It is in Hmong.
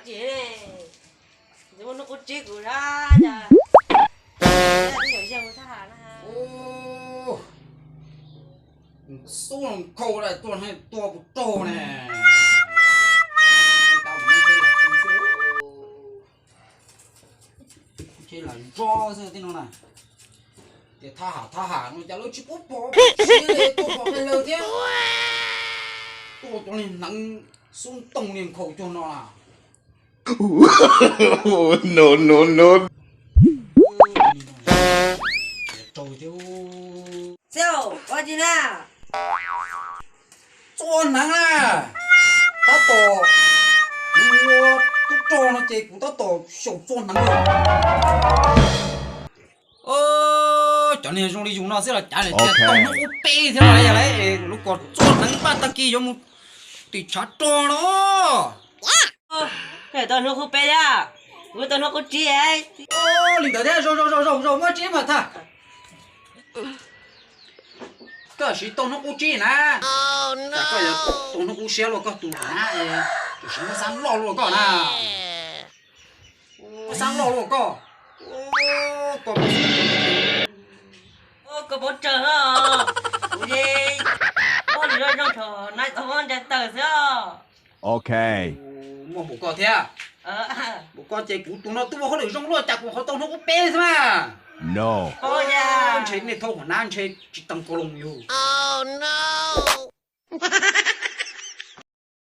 Tsis, ntxim muaj hnub qub tsib kuv sab cas. Ub, xub los khau lawm, tuaj hnub tua kuv raug ne. Ntshe lam nro xwb tej no na. Tias thab ham thab ham no cas lawv tsis pub pom, tsis tuaj pom qee lawm thiab. Tuaj cov niag hneev xub ntooj niag nkhaus cuag no na. No, no, no. Raug thiab. Xib hawm, ua tsi na? Txua hneev na. Tab tom ua tub rog no ces kuv tab tom xyaum txua hneev. Cov niag zoo li yus no xwb los cav lawm tias tau hnub qub peb thiab los yog lawv lub ko txua hneev paj tag kis yuav mus tim tshav rog no. Koj tau hnub qub peb thiab, kuv tau hnub qub tsib. Li ntawd thiab, zaum zaum zaum zaum muab tsib mas thaj. Koj siv tau hnub qub tsib na. Koj yuav tau hnub qub siab luaj koj tus na, tab sis muab xab loj luaj koj na. Muab xab loj luaj koj. Koj koj paub tsawg os, kuv yeej paub lus zoo zoo thaum nai tau muab ntsais taws xwb os. Ok. Muaj npaum koj thiab. Npaum koj ces kuv tus no twb ua hauj lwm zoo luaj cas kuv qhov tau hnub qub peb xwb mas. No. Ntshe nej thauj hua nab ntshe tsis tau kau loo yus.